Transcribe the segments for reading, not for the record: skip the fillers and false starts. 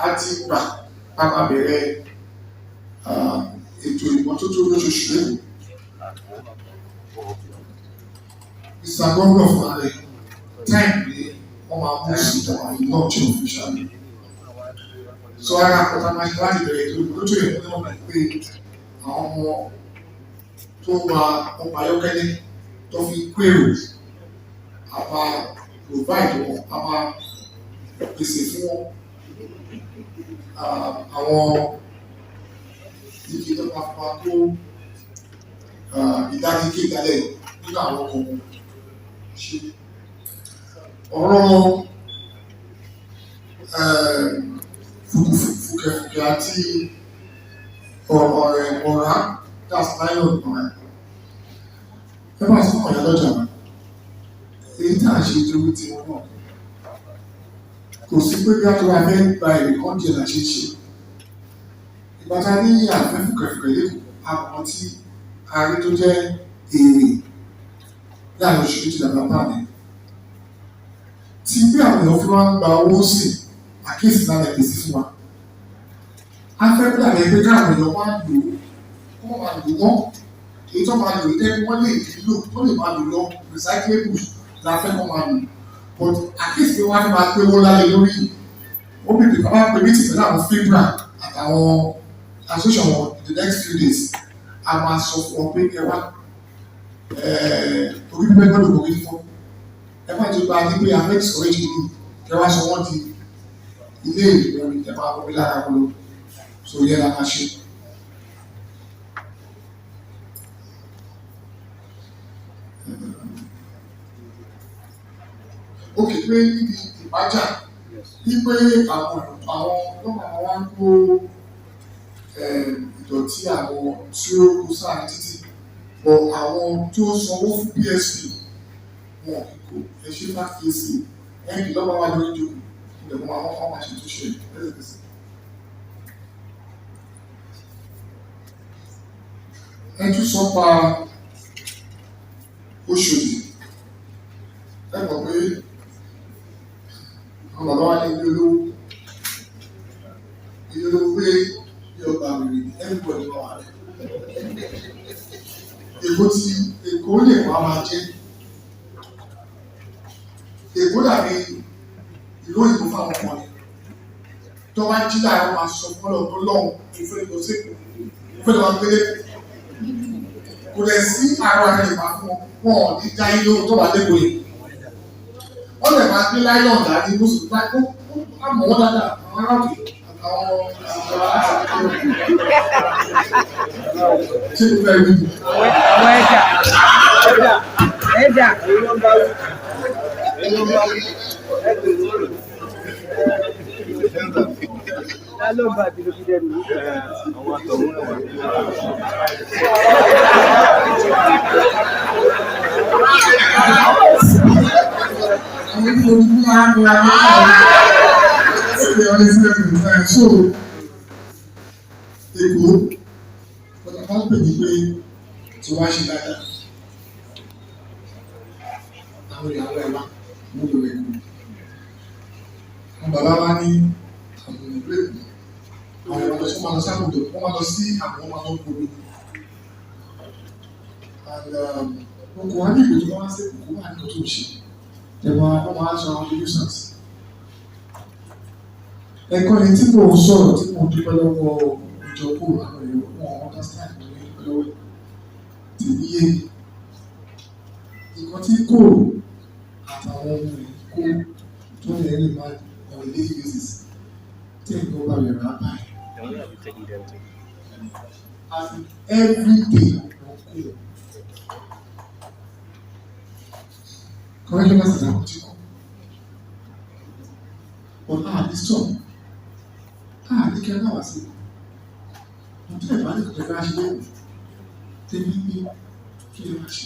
A ti gbà a máa bẹ̀rẹ̀ ètò ìmọ́tótó lóṣooṣù lẹ́nu. Mr. Governor fúnra rẹ̀, time ni wọ́n máa mú sí ìjọba launch officially. So ara àkọ́tà máa ṣe láti bẹ̀rẹ̀ ètò ìmọ́tótó yẹn náà pé àwọn ọmọ tó wa ọkọ̀ ayọ́kẹ́lẹ́ tó fi kó èrò, a máa provide wọn, a máa pèsè fún wọn àwọn ike tó máa fún wa kó ìdánike ìdálẹ̀ nínú àwọn ọkọ̀ wọn ṣe. Ọ̀rọ̀ fùkẹ̀fùkẹ̀ àti ọ̀rá, that's nylon ọ̀rá, ẹ bá sọ ọ̀yà lọ́jà wa, èyí tá à ń ṣe torí tiwọn náà. Kò sí pé bí a tó wá fẹ́ gba èrè kan jẹ là ṣe ń ṣe. Ìgbà tá a ní àfẹ́ fùkẹ̀fùkẹ̀ lẹ́kọ̀ọ́, àwọn tí a rí tó jẹ́ èrè láàrin oṣù 2 bàbá mi tí bí àwọn èèyàn fi wá ń gba owó sí àkíyèsí náà lè pèsè fún wa. A fẹ́ bí àlẹ́ pé káwọn èèyàn máa lò ó, kó máa lò wọ́n, èyí tó máa lò ó tẹ́ wọ́n lè lò tó lè máa lò lọ, recyclable la fẹ́ kó máa lò. But àkíyèsí pé wọ́n á fi máa pé owó lálẹ́ lórí ó bí pé bá pè meeting pẹ̀lú àwọn FIPRA àtàwọn association wọn in the next few days. A máa sọ fún wọn pé ẹ wá, orí pípẹ́ gbọ́dọ̀ kò rí fún ẹ má ti gba ní pé a fẹ́ discourage kìíní kẹ wá sọ wọ́n di ilé ìwé, ẹ máa wọlé lára wọn lọ. So yẹ la máa ṣe. Ó kì í pé níbi ìbájà wípé àwọn lọ́mọ àwọn wá ń kó ìdọ̀tí àwọn tí ó kó sáà títì bọ̀, àwọn tó sanwó fún PSP wọn kò ẹ ṣe fàkíyèsí ẹnì lọ́wọ́ wa lórí ìjókòó ilẹ̀ wọn àwọn kan máa ṣe túnṣe lẹ́sẹ̀kẹsẹ̀. Ẹ tún sọ pa Òṣòdì. Ẹ mọ̀ pé àwọn bàbá wa ní ilé olówó, ilé olówó pé bí ọgbà wèrè, everybody máa wà rẹ̀. Èkó tí Èkó lè wá máa jẹ́ Èkó dàbí ìlú òyìnbó fáwọn kan ni. Tó bá jí láàárọ̀, máa sọ fún Ọlọ́run lọ́hùn, mo fẹ́ lọ sí Èkó, mo fẹ́ lọ máa gbélé. Kò dẹ̀ sí ara rẹ̀ lè máa fún wọn, wọn ò ní dá yín lóhùn tó wà lẹ́kọ̀ọ́ yìí. Wọ́n lè máa gbé láyọ̀n dání mùsùlùmí á mọ̀ wọ́n dáadáa, àwọn aráàlú àtàwọn ṣé kò fẹ́ rí mi. Àwọn ẹja ẹja ẹja. Ta ló ń bá àbílẹ̀ fi dẹrù yìí? Àwọn onímọ̀ ní àwọn so Èkó ọ̀tà máa ń pè ní pé tí wọ́n á ṣe dáadáa, àwọn ìyàwó ẹ̀ wá wọ́n lò Èkó. Àwọn bàbá wa ní àwọn ìlú Èkó, àwọn ìyàwó lọ sí, wọ́n máa lọ sí àbùdó, wọ́n máa lọ sí àwọn máa lọ gbòòrò and wọn kò wá ní ìlú tó wá sí Èkó wà ní ọtún ṣe ẹ̀wọ̀n, wọ́n máa ń sọ àwọn nuisance. Ẹ̀kọ́ ni tí mò ń sọ̀rọ̀, tí mò ń dúpẹ́ lọ́wọ́ ìjọba, àwọn èèyàn wọn understand mi ní dúpẹ́ lọ́wọ́ tèmi yé mi. Nǹkan tí kò àtàwọn ọmọ rẹ̀ kó tó lè rí máa on a daily basis tí nǹkan bá rẹ̀ rà báyìí. As in every day wọ́n kó correctional center kò tí kọ́ but a ní stop, a ní kí ẹ náà wá sí i mo tẹ́ ẹ̀ bá ní kò fẹ́ ṣe lẹ́kọ̀ọ́ tẹ́bí pé kí lè wá ṣe,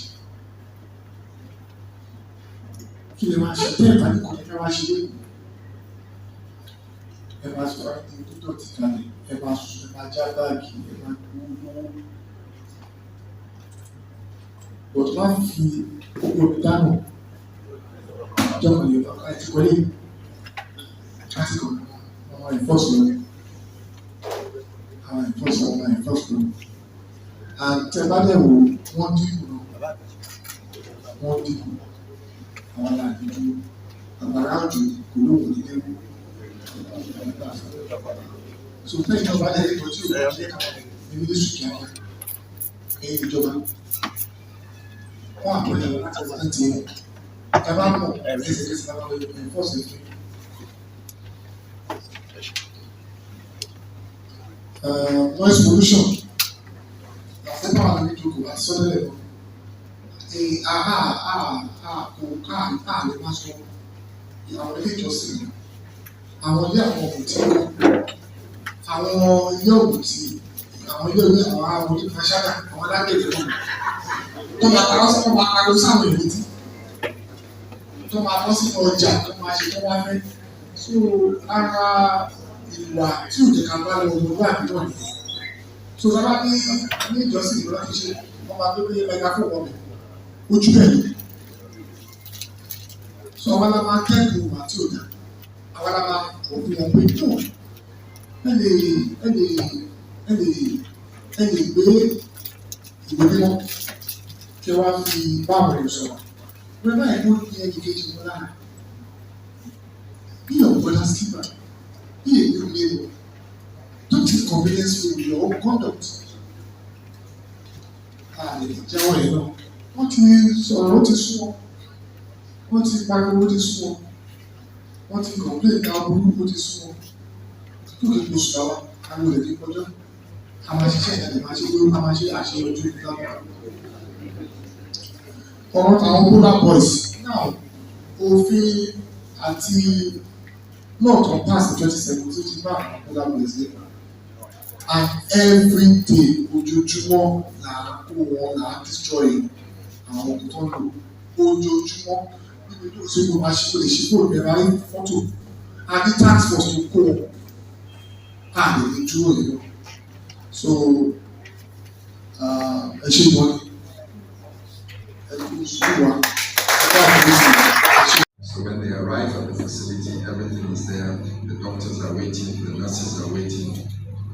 kí lè wá ṣe. Tẹ́ ẹ̀ bá ní kò fẹ́ wá ṣe lẹ́kọ̀ọ́, ẹ máa sọ ẹ́ di tó dọ̀tí kalẹ̀, ẹ máa sùn, ẹ máa já báàgì, ẹ máa gbowó lówó, but má fi owó mi dáná jọkàn lè bàbá ẹ ti kọ́lé láti kọ̀ wọ́n. Àwọn enforce lórí, àwọn enforce, àwọn enforce lórí. And tẹ bá dẹ̀ wò, wọ́n dínkù náà, wọ́n dínkù. Àwọn aláàbí dúró, àgbàrá òjò kò lóhùn nílé wú. So tẹ́yìn náà bá dẹ̀ ìtọ́ tí ò ṣe káwọn ní mínísírì kíákíá, ẹ̀yin ìjọba, wọ́n àpẹẹrẹ láti wà láti ẹ̀ ẹ bá mọ̀ ẹsẹ̀kẹsẹ̀ láwọn enforce it. Noise pollution, àfẹ́fẹ́ wà lórí ìjókòó àti sọ́dọ̀lẹ̀ lọ. Aha a kò ká a lè má sọ àwọn ilé ìjọsìn, àwọn ilé àwọn ọ̀mùtí, àwọn ilé ọ̀mùtí, àwọn ilé ilé àwọn àwọn onípanṣágà, àwọn alágbèrè náà tó máa parọ́ sí, wọ́n máa pariwo sáwọn èèyàn létí, tó máa bọ́ sínú ọjà, tó máa ṣe tó wá fẹ́. So ara ìwà tí ò jẹ́ ká bá lọ ọmọlúwàbí náà nìyẹn. So tá a bá ní ní ìjọsìn ìlú láti ṣe, wọ́n máa gbé megaphone wọn bẹ̀ ojú bẹ́ẹ̀ ni. So àwa la máa kẹ́kọ̀ọ́ ìwà tí ò dá, àwa la máa kọ̀ fún wọn pé no, ẹ lè gbé ìwé mímọ́ kí wá fi bá àwọn èèyàn sọ̀rọ̀ wọ́n báyìí kó ní ẹnì kejì wọn lára. Be your brother's keeper, be a good neighbor, don't inconvenience me with your own conduct. A lè jẹ́wọ́ yẹn náà. Wọ́n ti sọ̀rọ̀, ó ti sún wọn, wọ́n ti pariwo, ó ti sún wọn, wọ́n ti complain ká burú, ó ti sún wọn. Tó kì í gbóṣù lọ́wọ́ àwọn olè kí kọjọ́ a máa ṣiṣẹ́ ìdájọ́, máa ṣe a máa ṣe àṣeyọjú ìgbà. Ọ̀rọ̀ àwọn Bola Boys now, òfin àti law tó pass in 2017 ti bá àwọn Bola Boys dé, and every day, ojoojúmọ́ là á kó wọn, là á destroy àwọn ohun tó ń lò ojoojúmọ́ níbi tó ṣe kó máa ṣe kó lè ṣe kó lè rárí fọ́tò. A ní task force tó kó wọn, a lè ní dúró yìí lọ. So ẹ ṣe ìwọ ni ẹ kú sùúrù wa, ẹ bá àbúrò sí ẹ ṣe. So when they arrive at the facility, everything is there. The doctors are waiting, the nurses are waiting,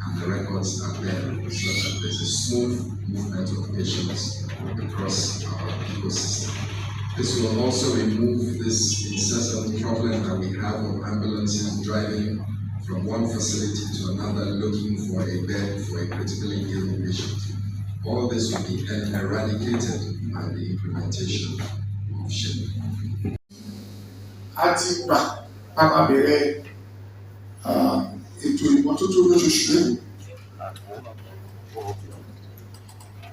and the records are there so that there's a smooth movement of patients across our ecosystem. This will also remove this incessant problem that we have of ambulances driving from one facility to another looking for a bed for a critically ill patient. All this will be eradicated by the implementation of SHIP. A ti gbà a máa bẹ̀rẹ̀ ètò ìmọ́tótó lóṣooṣù lẹ́nu.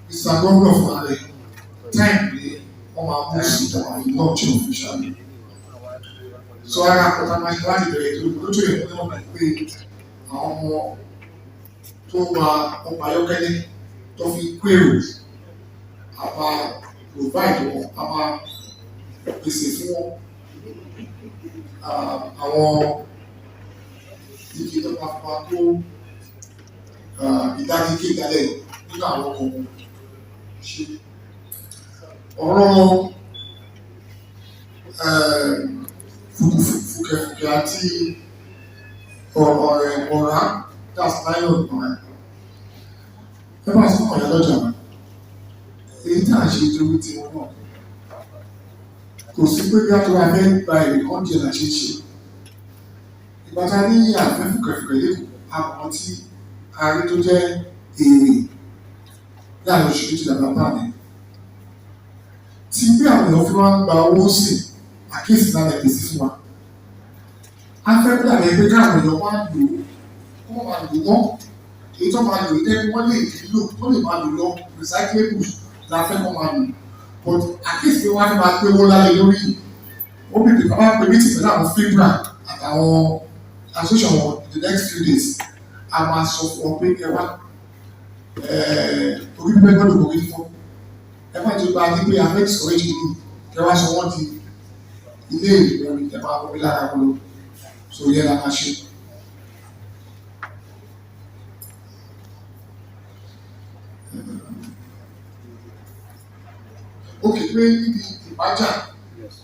Mr. Governor fúnra rẹ̀, time ni wọ́n máa mú sí ìjọba launch officially. So ara àkọ́tà máa ṣe láti bẹ̀rẹ̀ ètò ìmọ́tótó yẹn náà pé àwọn ọmọ tó wa ọkọ̀ ayọ́kẹ́lẹ́ tó fi kó èrò, a máa provide wọn, a máa pèsè fún wọn àwọn ike tó máa fún wa kó ìdánilké ìdálẹ̀ nínú àwọn ọkọ̀ wọn ṣe. Ọ̀rọ̀ fùkẹ̀fùkẹ̀ àti ọ̀rọ̀ ọ̀rá, that's nylon ọ̀rá, ẹ bá sọ ọ̀yà lọ́jà wa, èyí tá à ń ṣe torí tiwọn náà, kò sí pé bí a tó wá fẹ́ gba èrè kan díẹ̀ là ṣe ń ṣe. Ìgbà tá a ní àfẹ́ fùkẹ̀fùkẹ̀ lẹ́kọ̀ọ́, àwọn tí a rí tó jẹ́ èrè láàrin oṣù 2 bàbá mi tí bí àwọn èèyàn fi wá ń gba owó sí àkíyèsí náà lè pèsè fún wa. A fẹ́ bí àwọn ẹgbẹ́ káwọn èèyàn wá lò ó, wọ́n máa lò wọ́n, èyí tó máa lò ó tẹ́ wọ́n lè lò tó lè máa lò lọ, recyclable la fẹ́ kọ́ máa lò. But àkíyèsí pé wọ́n á fi máa gbé owó lálẹ́ lórí ó bí pé bá pè meeting pẹ̀lú àwọn FIPRA àtàwọn association wọn in the next few days. A máa sọ fún wọn pé ẹ wá, orí pípẹ́ gbọ́dọ̀ kò rí fún ẹ má jẹ́ gba ní pé a fẹ́ discourage kìíní kẹ wá sọ wọ́n di ilé ìwọ̀n ẹ máa wọlé lára wọn lọ. So yẹn la máa ṣe. Ó kì í pé níbi ìpájà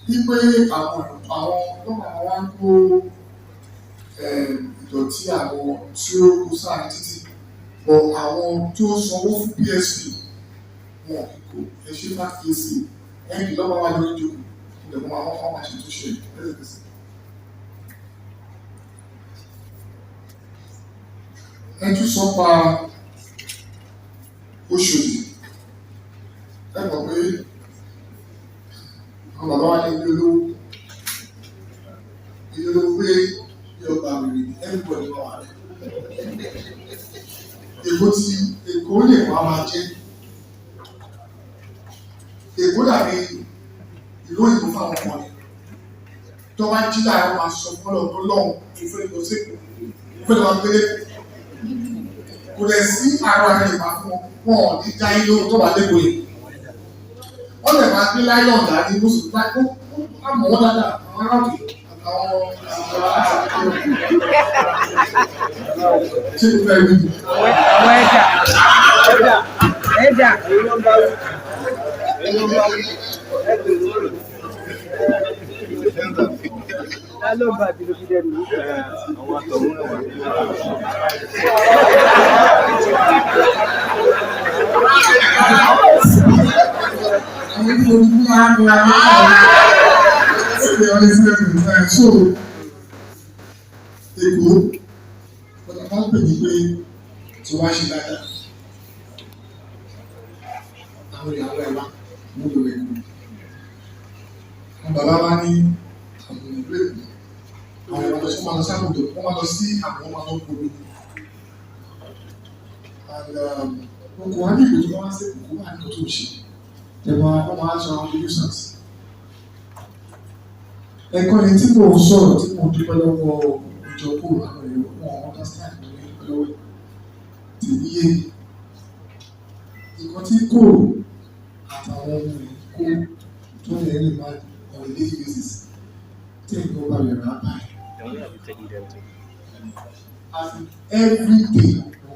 wípé àwọn lọ́mọ àwọn wá ń kó Ìdọ̀tí àwọn tí ó kó sáà títì bọ̀, àwọn tó sanwó fún PSP wọn kò ẹ ṣe bá kíyèsí ẹ̀yìn lọ́wọ́ wá lórí ìjókòó ìdẹ̀kùn àwọn ọmọ máa ṣètúnṣe lẹ́sẹ̀kẹsẹ̀. Ẹ tún sọ pa Oṣòdì. Ẹ mọ̀ pé àwọn bàbá wa ní ilé olówó, ilé olówó pé bí ọgbà wèrè ní everybody wà wà rẹ̀. Èkó tí Èkó lè wá máa jẹ́ Èkó dàbí ìlú òyìnbó fáwọn kan ni. Tó bá jí láàárọ̀, máa sọ fọlọ́ tó lọ́hùn, mo fẹ́ lọ sí Èkó, mo fẹ́ lọ máa gbélé. Kò dẹ̀ sí ara rẹ̀ lè máa fún wọn, wọn ò ní dá yín lóhùn tó wà lẹ́kọ̀ọ́ yìí. Wọ́n lè máa gbé láyọ̀n dání mùsùlùmí láì kó á mọ̀ wọ́n dáadáa, àwọn aráàlú àtàwọn ṣé kò fẹ́ rí mi. Àwọn ẹja ẹja ẹja. Ta ló ń bá àbílòkì dẹrù nígbà? Àwọn onímọ̀ ní àwọn ọ̀rẹ́ sílẹ̀ tó ń sáré. So Èkó ọ̀tà máa ń pè ní pé tí wọ́n á ṣe dáadáa, àwọn ìyàwó ẹ̀ wá mú lò Èkó. Àwọn bàbá wa ní àwọn ìlú Èkó, àwọn ìyàwó lọ sí, wọ́n máa lọ sí àbùdó, wọ́n máa lọ sí àwọn máa lọ gbòòrò, and wọn kò wá ní ìlú tó wá sí Èkó wà ní ọtún ṣe ẹ̀wọ̀n, wọn máa ń sọ àwọn nuisance. Ẹ̀kọ́ ni tí mò ń sọ̀rọ̀, tí mò ń dúpẹ́ lọ́wọ́ ìjọkó àwọn èèyàn, wọn understand mi ní dúpẹ́ lọ́wọ́ tèmi yé nǹkan tí kò àtàwọn ọmọ rẹ̀ kó tó lè rí máa on a daily basis tí nǹkan bá rẹ̀ rà báyìí. As in every day wọn kó.